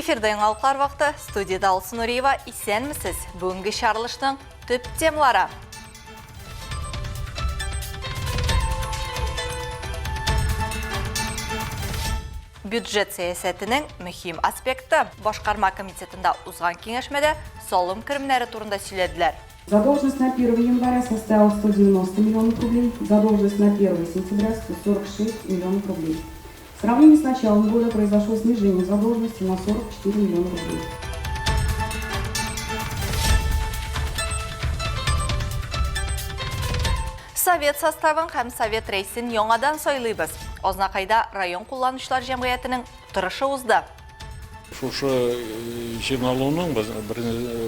Эфирда яңалыклар вакыты. Студиядә Алсу Нуриева. Исәнмесез. Бүгенге чыгарылышның төп темалары. Бюджет сәясәтенең мөһим аспекты. Башкарма комитетында узган киңәшмәдә салым керемнәре турында сөйләделәр. Задолженность на 1 января составила 190 миллионов рублей, задолженность на 1 сентября 146 миллионов рублей. В сравнении с началом года произошло снижение задолженности на 44 миллиона рублей. Совет составын һәм совет рәисен яңадан сайлыйбыз. Азнакайда район кулланучылар җәмгыятенең утырышы узды. Шушы җыйналуның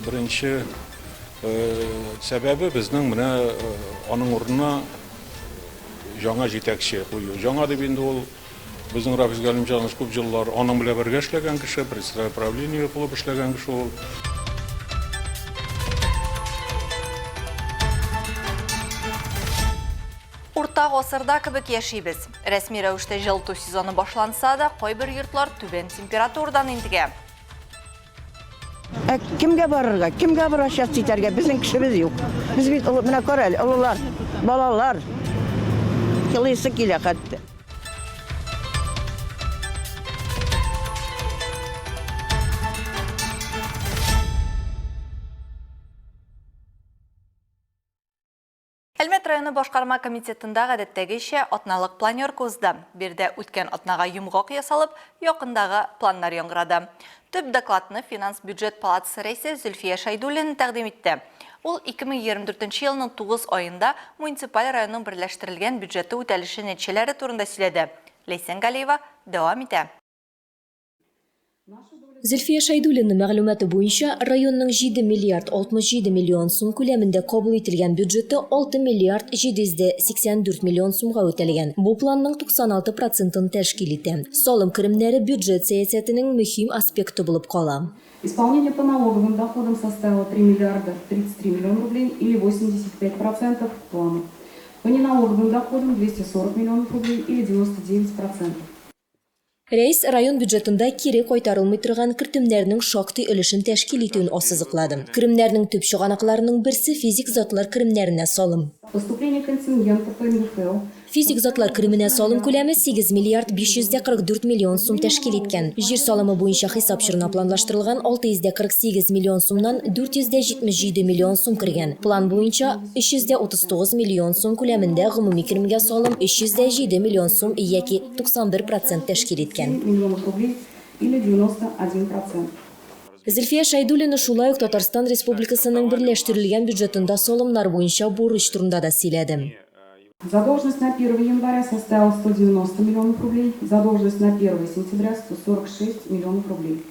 беренче сәбәбе безнең менә аның урынына Яңа җитәкче кую. Яңа дип инде ул безнең Рафис Галимҗанович күп еллар аның белән бергә эшләгән кеше, председатель правления булып эшләгән кеше ул. Урта гасырда кебек яшибез. Рәсми рәвештә җылыту сезоны башланса да, кайбер йортлар түбән температурадан интегә. Ә кемгә барырга, кемгә обращаться итәргә? Безнең кешебез юк. Без бит олы, менә кара әле, олылар, балалар. Елыйсы килә хәтта. Әлмәт районы башкарма комитетында гадәттәгечә атналык планерка узды. Биредә үткән атнага йомгак ясалып, якындагы планнар яңгырады. Төп докладны финанс-бюджет палатасы рәисе Зөлфия Шәйдуллина тәкъдим итте. Ул 2024 елның 9 аенда муниципаль районның берләштерелгән бюджеты үтәлеше нәтиҗәләре турында сөйләде. Ләйсән Галиева дәвам итә. Зөлфия Шәйдуллина мәгълүматы буенча, районның 7 миллиард 67 миллион сум күләмендә кабул ителгән бюджеты 6 миллиард 784 миллион сумга үтәлгән. Бу планның 96 процентын тәшкил итә. Салым керемнәре бюджет сәясәтенең мөһим аспекты булып кала. Исполнение по налоговым доходам составило 3 миллиарда 33 миллиона рублей или 85 процентов к плану. По неналоговым доходам 240 миллионов рублей или 99 процентов. Рәис район бюджетында кире кайтарылмый торган кертемнәрнең шактый өлешен тәшкил итүен ассызыклады. Керемнәрнең төп чыганакларының берсе, физик затлар керемнәренә салым. Поступление контингента по НДФЛ. Физик затлар кеременә салым күләме 8 миллиард 544 миллион сум тәшкил иткән. Җир салымы буенча хисап чорына планлаштырылган 648 миллион сумнан 477 миллион сум кергән. План буенча, 339 миллион сум күләмендә гомуми керемгә салым 307 миллион сум яки 91 процент тәшкил иткән. Миллионов рублей или 91 процент. Зөлфия Шәйдуллина шулай ук Татарстан Республикасының берләштерелгән бюджетында салымнар буенча бурыч турында да сөйләде. Задолженность на 1 января составила 190 миллионов рублей, задолженность на 1 сентября 146 миллионов рублей.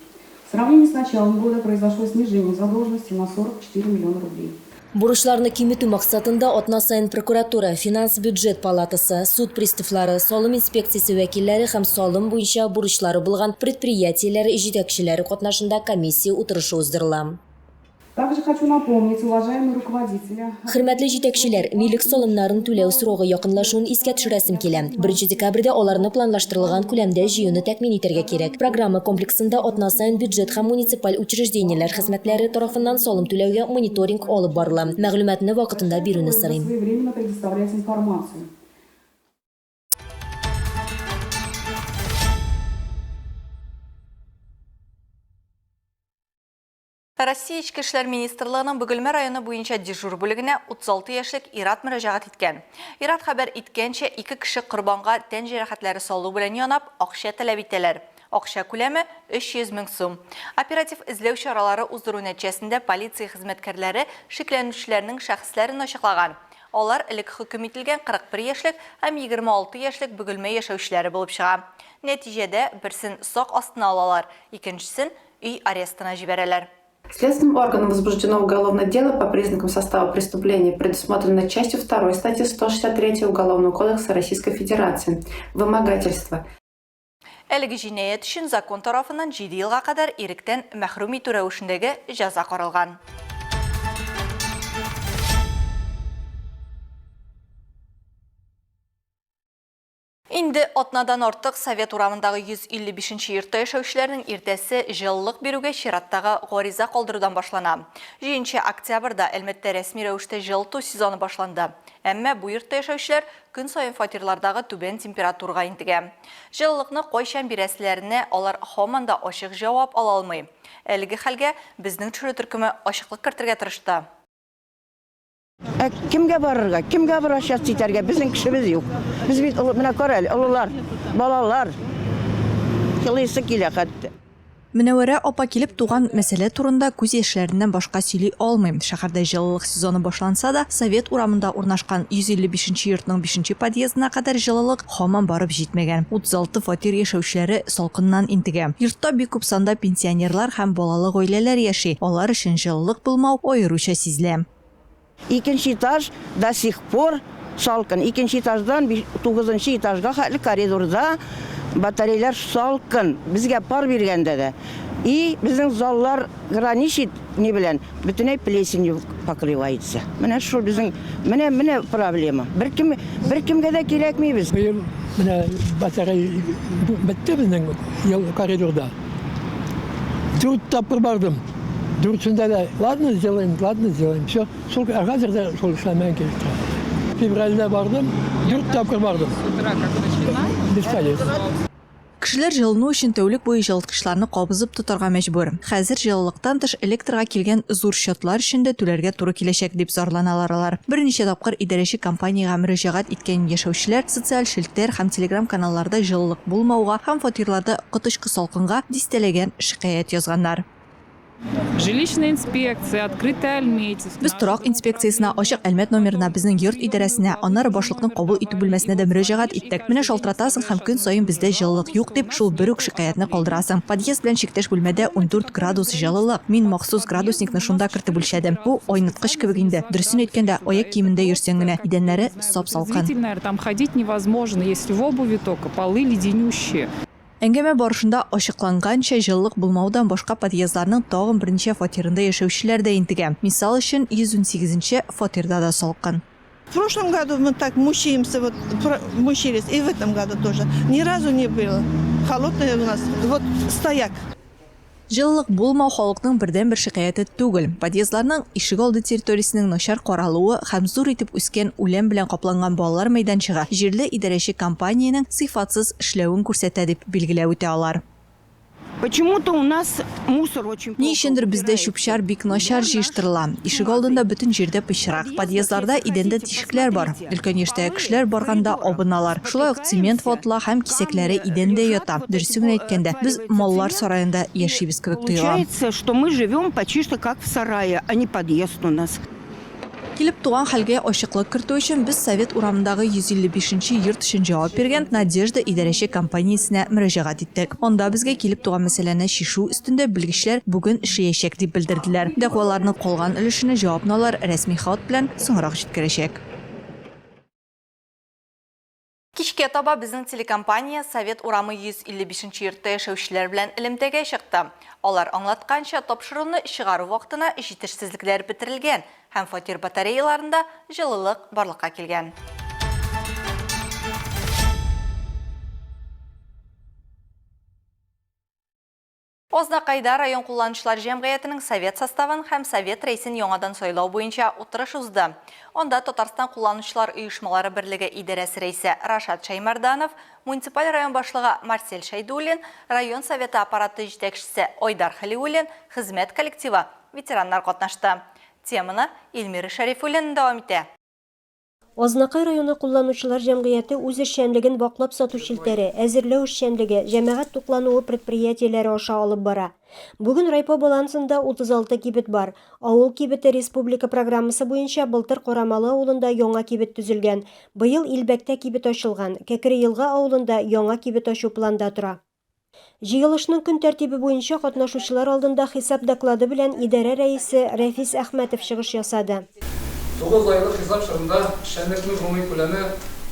В сравнении с началом года произошло снижение задолженности на 44 миллиона рублей. Бурычларны киметү максатында атна саен прокуратура, финанс-бюджет палатасы, суд приставлары, салым инспекциясе вәкилләре һәм салым буенча бурычлары булган предприятиеләр җитәкчеләре катнашында комиссия утырышы уздырыла. Также хочу напомнить, уважаемые руководители, Хөрмәтле җитәкчеләр, милек салымнарын түләү срогы якынлашуын искә төшерәсем килә. Беренче декабрьдә аларны планлаштырылган күләмдә җыюны тәэмин итәргә кирәк. Программа комплексында атна саен бюджет һәм муниципаль учреждениеләр хезмәтләре тарафыннан салым түләүгә мониторинг алып барыла. Мәгълүматны вакытында бирүне сорыйм. Своевременно предоставлять информацию. Россия Эчке эшләр министрлыгының Бөгелмә районы буенча дежур бүлегенә 36 яшьлек ир-ат мөрәҗәгать иткән. Ир-ат хәбәр иткәнчә, ике кеше корбанга тән җәрәхәтләре салу белән янап, акча таләп итәләр. Акча күләме, 300 мең сум. Оператив эзләү чаралары уздыру нәтиҗәсендә полиция хезмәткәрләре шикләнүчеләрнең шәхесләрен ачыклаган. Алар элек хөкем ителгән 41 яшьлек һәм 26 яшьлек Бөгелмә яшәүчеләре булып чыга. Нәтиҗәдә, берсен сак астына алалар, икенчесен өй арестына җибәрәләр. Следственным органом возбуждено уголовное дело по признакам состава преступления, предусмотренное частью 2 статьи 163 Уголовного кодекса Российской Федерации «Вымогательство». Әлеге җинаять өчен закон тарафыннан җиде елга кадәр иректән мәхрүм итү рәвешендәге җәза каралган. Инде атнадан артык Совет урамындагы 155 нче йортта яшәүчеләрнең иртәсе җылылык бирүгә чираттагы гариза калдырудан башлана. Җиденче октябрьдә Әлмәттә рәсми рәвештә җылыту сезоны башланды. Әмма бу йортта яшәүчеләр көн саен фатирлардагы түбән температурага интегә. Җылылыкны кайчан бирәселәренә алар һаман да ачык җавап ала алмый. Әлеге хәлгә безнең төшерү төркеме ачыклык кертергә тырышты. Ә кемгә барырга, кемгә обращаться итәргә? Безнең кешебез юк. Без бит олы, менә кара әле, олылар, балалар. Елыйсы килә хәтта. Мөнәвәрә апа килеп туган мәсьәлә турында күз яшьләреннән башка сөйли алмый. Шәһәрдә җылылык сезоны башланса да, Совет урамында урнашкан 155 нче йортның бишенче подъездына кадәр җылылык һаман барып җитмәгән. 36 фатир яшәүчеләре салкыннан интегә. Йортта бик күп санда пенсионерлар һәм балалы гаиләләр яши, алар өчен җылылык булмау аеруча сизелә. Икенче этаж до сих пор салкын. Икенче этаждан тугызынчы этажга хәтле коридорда батарейлар салкын. Безгә пар биргәндә дә. И безнең заллар граничит ни белән, бөтенләй плесенью покрывается. Менә шул безнең, менә, менә проблема. Беркем, беркемгә дә кирәкмибез. Быел менә батарей бетте безнең ел коридорда. Дүрт тапкыр бардым. Дүртсендә дә, ладно, сделаем, ладно, сделаем. Все, шул, ә хәзер дә шул эшләмәгән килеп тора. Февральдә бардым, дүрт тапкыр бардым. Бесполезно. Кешеләр җылыну өчен тәүлек буе җылыткычларны кабызып тотарга мәҗбүр. Хәзер җылылыктан тыш электрга килгән зур счетлар өчен дә түләргә туры киләчәк, дип зарланалар алар. Берничә тапкыр идарәче компаниягә мөрәҗәгать иткән яшәүчеләр социаль челтәр һәм телеграм-каналларда җылылык булмауга һәм фатирларда коточкы салкынга дистәләгән шикаять язганнар. Жилищная инспекция, Открытая Альметьевск. Без торак инспекциясенә, Ачык Әлмәт номерына, безнең йорт идарәсенә, аннары башлыкның кабул итү бүлмәсенә дә мөрәҗәгать иттек. Менә шалтыратасың һәм көн саен бездә җылылык юк дип, шул бер үк шикаятьне калдырасың. Подъезд белән чиктәш бүлмәдә 14 градус җылылык. Мин махсус градусникны шунда кертеп үлчәдем. Бу айныткыч кебек инде. Дөресен әйткәндә, аяк киемендә йөрсәң генә, идәннәре сап-салкын. Там ходить невозможно, если в обуви только, полы леденющие. Әңгәмә барышында ачыкланганча, җылылык булмаудан башка подъездларның тагын берничә фатирында яшәүчеләр дә интегә. Мисал өчен, 118 нче фатирда да салкын. В прошлом году мы так мучаемся, вот мучились, и в этом году тоже. Ни разу не было. Холодное у нас, вот стояк. Җылылык булмау халыкның бердәнбер шикаяте түгел. Подъездларның ишегалды территориясенең начар каралуы һәм зур итеп үскән үлән белән капланган балалар мәйданчыгы җирле идарәче компаниянең сыйфатсыз эшләвен күрсәтә, дип билгеләп үтә алар. Почему-то у нас мусор очень Ни өчендер бездә чүп-чар бик начар җыештырыла. Ишегалдында бөтен җирдә пычрак. Подъездларда идәндә тишекләр бар. Өлкән яшьтәге кешеләр барганда абыналар. Шулай ук цемент ватыла һәм кисәкләре идәндә ята. Дөресен генә әйткәндә, без маллар сараенда яшибез кебек тоела. Получается, что мы живем почти что как в сарае, а не подъезд у нас. Килеп туган хәлгә ачыклык кертү өчен без Совет урамындагы 155 нче йорт өчен җавап биргән Надежда идарәче компаниясенә мөрәҗәгать иттек. Анда безгә килеп туган мәсьәләне чишү өстендә белгечләр бүген эшләячәк дип белдерделәр. Дәгъваларның калган өлешенә җавапны алар рәсми хат белән соңрак җиткерәчәк. Кичкә таба безнең телекомпания Совет урамы 155 нче йортта яшәүчеләр белән элемтәгә чыкты. Алар аңлатканча, тапшыруны чыгару вакытына җитешсезлекләр бетерелгән һәм фатир батареяларында җылылык барлыкка килгән. Азнакайда район кулланучылар җәмгыятенең совет составын һәм совет рәисен яңадан сайлау буенча утырыш узды. Анда Татарстан кулланучылар оешмалары берлеге идарәсе рәисе Рашат Шәймәрданов, муниципаль район башлыгы Марсель Шәйдуллин, район советы аппараты җитәкчесе Айдар Хәлиуллин, хезмәт коллективы, ветераннар катнашты. Теманы Эльмира Шәрифуллина дәвам итә. Азнакай районы кулланучылар җәмгыяте үз эшчәнлеген ваклап сату челтәре, әзерләү эшчәнлеге, җәмәгать туклануы предприятиеләре аша алып бара. Бүген райпо балансында 36 кибет бар. Авыл кибете республика программасы буенча былтыр Карамалы авылында яңа кибет төзелгән. Быел Илбәктә кибет ачылган, Кәкре Елга авылында яңа кибет ачу планда тора. Җыелышның көн тәртибе буенча катнашучылар алдында хисап доклады белән идарә рәисе Рәфис Әхмәтов чыгыш ясады. Тугыз айлык хисап чорында эшчәнлекнең гомуми күләме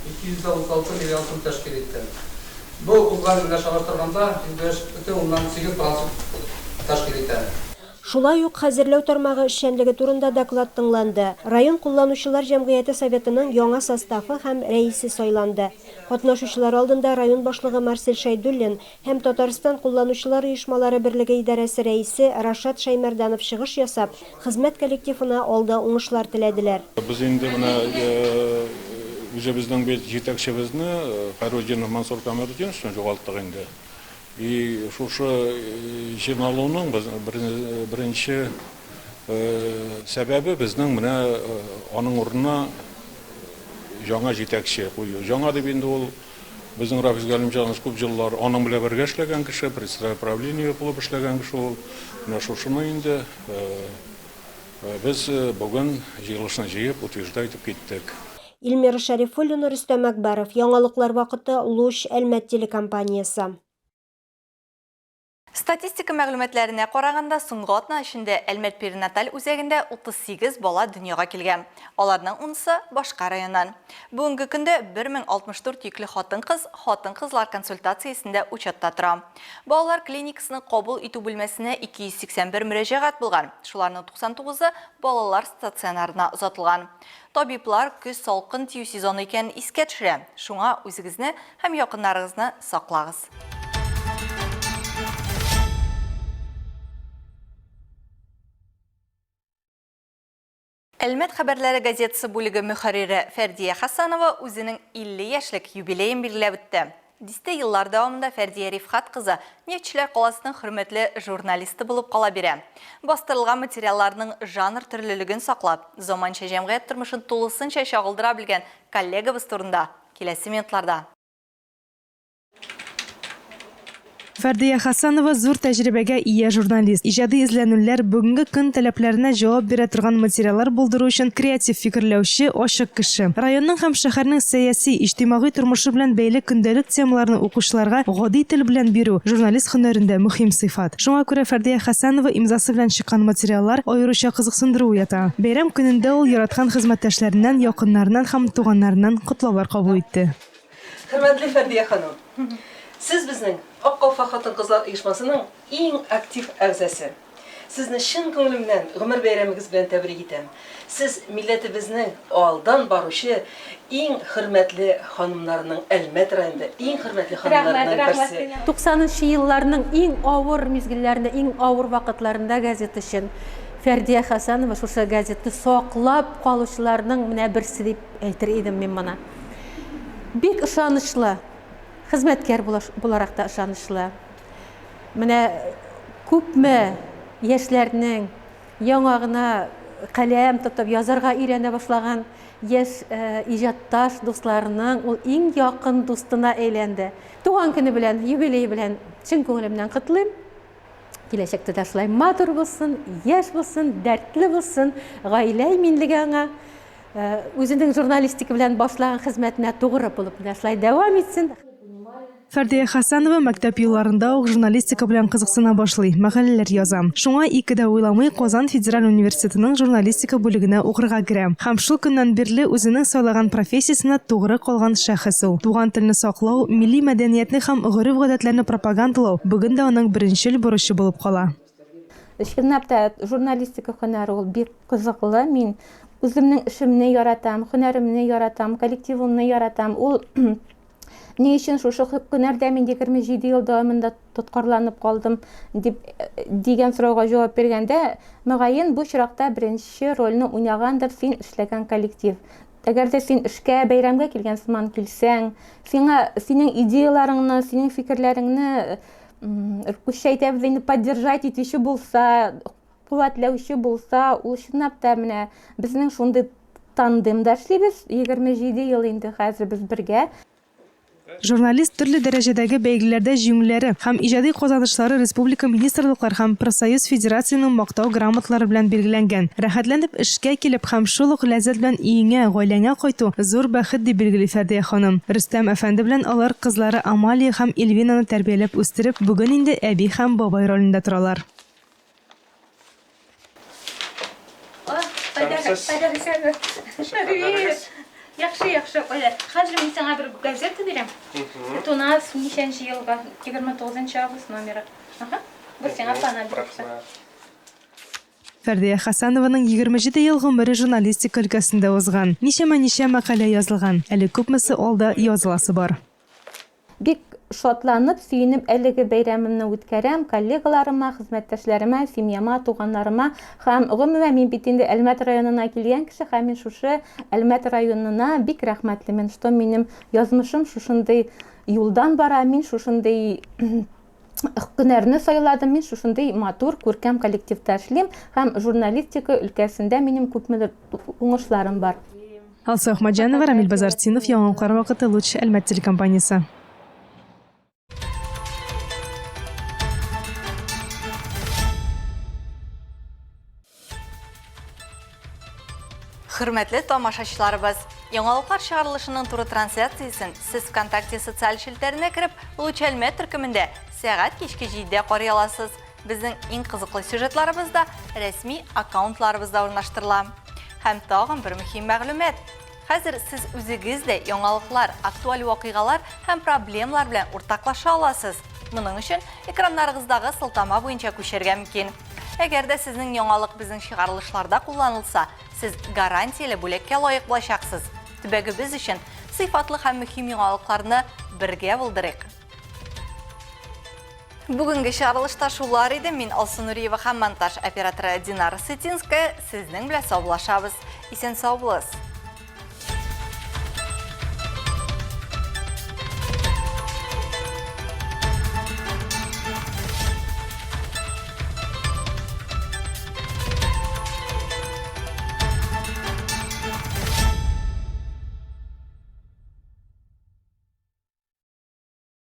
236 миллион сум тәшкил итте. Бу, узган ел белән чагыштырганда, 55,8 процент тәшкил итә. Шулай ук хәзерләү тармагы эшчәнлеге турында доклад тыңланды, район кулланучылар җәмгыяте советының яңа составы һәм рәисе сайланды. Катнашучылар алдында район башлыгы Марсель Шәйдуллин һәм Татарстан кулланучылар оешмалары берлеге идарәсе рәисе Рашат Шәймәрданов чыгыш ясап, хезмәт коллективына алда уңышлар теләделәр. Без инде менә үзебезнең бит җитәкчебезне, Хәйрутдинов Мансур Камәрутдиновичны югалттык инде. И шушы җыйналуның беренче сәбәбе безнең менә аның урынына яңа җитәкче кую. Яңа дип инде ул безнең Рафис Галимҗанович күп еллар аның белән бергә эшләгән кеше, председатель правления булып эшләгән кеше ул. Менә шушыны инде без бүген җыелышны җыеп, утверждать итеп киттек. Илмира Шәрифуллина, Рөстәм Әкбәров, Яңалыклар вакыты, Луч, Әлмәт телекомпаниясе. Статистика мәгълүматларына караганда, соңгы атна эчендә Әлмәт перинаталь үзәгендә 38 бала дөньяга килгән. Аларның унысы башка районнан. Бүгенге көндә 1064 йөкле хатын-кыз хатын-кызлар консультациясендә учетта тора. Балалар клиникасының кабул итү бүлмәсенә 281 мөрәҗәгать булган. Шуларның 99-ы балалар стационарына озатылган. Табиблар көз салкын тию сезоны икәнен искә төшерә. Шуңа үзегезне һәм якыннарыгызны саклагыз. Әлмәт хәбәрләре газетасы бүлеге мөхәррире Фәрдия Хасанова үзенең 50 яшьлек юбилеен билгеләп үтте. Дистә еллар дәвамында Фәрдия Рифхат кызы Нефтьчеләр каласының хөрмәтле журналисты булып кала бирә. Бастырылган материалларның жанр төрлелеген саклап, заманча җәмгыять тормышын тулысынча чагылдыра белгән коллегабыз турында киләсе минутларда. Фәрдия Хәсәнова зур тәҗрибәгә ия журналист. Иҗади эзләнүләр, бүгенге көн таләпләренә җавап бирә торган материаллар булдыру өчен креатив фикерләүче, ачык кеше. Районның һәм шәһәрнең сәяси, иҗтимагый тормышы белән бәйле көндәлек темаларны укучыларга гади тел белән бирү, журналист һөнәрендә мөһим сыйфат. Шуңа күрә Фәрдия Хәсәнова имзасы белән чыккан материаллар аеруча кызыксындыру уята. Бәйрәм көнендә ул яраткан хезмәттәшләреннән, якыннарыннан һәм туганнарыннан котлаулар кабул итте. Хөрмәтле Фәрдия ханым! Сез безнең Ак калфак хатын-кызлар оешмасының иң актив әгъзасы. Сезне чын күңелемнән гомер бәйрәмегез белән тәбрик итәм. Сез милләтебезнең алдан баручы иң хөрмәтле ханымнарының, Әлмәт районында иң хөрмәтле ханымнарының берсе. Туксанынчы елларның иң авыр мизгелләрендә, иң авыр вакытларында газета өчен Фәрдия Хәсәнова шушы газетны саклап калучыларның менә берсе дип әйтер идем мин моны. Бик ышанычлы, хезмәткәр буларак та ышанычлы. Менә күпме яшьләрнең яңа гына каләм тотып язарга өйрәнә башлаган яшь иҗатташ дусларының ул иң якын дустына әйләнде. Туган көне белән, юбилее белән чын күңелемнән котлыйм. Киләчәктә дә шулай матур булсын, яшь булсын, дәртле булсын, гаилә иминлеге аңа. Үзенең журналистика белән башлаган хезмәтенә тугры булып менә шулай дәвам итсен. Фәрдия Хәсәнова мәктәп елларында ук журналистика белән кызыксына башлый, мәкаләләр яза. Шуңа ике дә уйламый Казан федераль университетының журналистика бүлегенә укырга керә. Һәм шул көннән бирле үзенең сайлаган профессиясенә тугры калган шәхес ул. Туган телне саклау, милли мәдәниятне һәм гореф-гадәтләрне пропагандалау бүген дә аның беренчел бурычы булып кала. Чынлап та, журналистика һөнәре ул бик кызыклы. Мин үземнең эшемне яратам, һөнәремне яратам, коллективымны яратам. Ул ни өчен шушы һөнәрдә мин 27 ел дәвамында тоткарланып калдым дип дигән сорауга җавап биргәндә, мөгаен, бу очракта беренче рольне уйнагандыр син эшләгән коллектив. Әгәр дә син эшкә, бәйрәмгә килгән сыман килсәң, сиңа синең идеяларыңны, синең фикерләреңне русча әйтәбез инде, поддержать итүче булса, куәтләүче булса, ул чынлап та менә безнең шундый тандемда эшлибез, 27 ел инде хәзер без бергә. Журналист төрле дәрәҗәдәге бәйгеләрдә җиңүләре һәм иҗади казанышлары республика министрлыклар һәм профсоюз федерациянең Мактау грамоталары белән билгеләнгән. Рәхәтләнеп эшкә килеп һәм шул ук ләззәт белән өеңә, гаиләңә кайту, зур бәхет, дип билгели Фәрдия ханым. Рөстәм әфәнде белән алар кызлары Амалия һәм Эльвинаны тәрбияләп үстереп, бүген инде әби һәм бабай ролендә торалар. Яхшы, яхшы. Кайда? Хәзер мин сиңа бер газета бирәм. Это у нас ничәнче елга? 29 август номеры. Ага. Бу сиңа понадобится. Фәрдия Хәсәнованың 27 ел гомере журналистика өлкәсендә узган. Ничәмә-ничә мәкалә язылган, әле күпмесе алда языласы бар. Бик шатланып, сөенеп әлеге бәйрәмемне үткәрәм, коллегаларыма, хезмәттәшләремә, семьяма, туганнарыма һәм гомумән мин бит инде Әлмәт районына килгән кеше һәм мин шушы Әлмәт районына бик рәхмәтлемен, что минем язмышым шушындый юлдан бара, мин шушындый һөнәрне сайладым, мин шушындый матур, күркәм коллективта эшлим һәм журналистика өлкәсендә минем күпмедер уңышларым бар. Алсу Әхмәтҗанова, Рамил Базартдинов, Яңалыклар вакыты, Луч, Әлмәт телекомпаниясе. Хөрмәтле тамашачыларыбыз, яңалыклар чыгарылышының туры трансляциясен сез ВКонтакте социаль челтәренә кереп, Луч Әлмәт төркемендә сәгать кичке 7-дә карый аласыз. Безнең иң кызыклы сюжетларыбыз да рәсми аккаунтларыбызда урнаштырыла. Һәм тагын бер мөһим мәгълүмат. Хәзер сез үзегез дә яңалыклар, актуаль вакыйгалар һәм проблемалар белән уртаклаша аласыз. Моның өчен экраннарыгыздагы сылтама буенча күчәргә мөмкин. Әгәр дә сезнең яңалык безнең чыгарылышларда кулланылса, сез гарантияле бүләккә лаек булачаксыз. Төбәгебез өчен сыйфатлы һәм мөһим яңалыкларны бергә булдырыйк! Бүгенге чыгарылышта шулар иде. Мин Алсу Нуриева һәм монтаж операторы Динара Сытинская сезнең белән саубуллашабыз. Исән-сау булыгыз!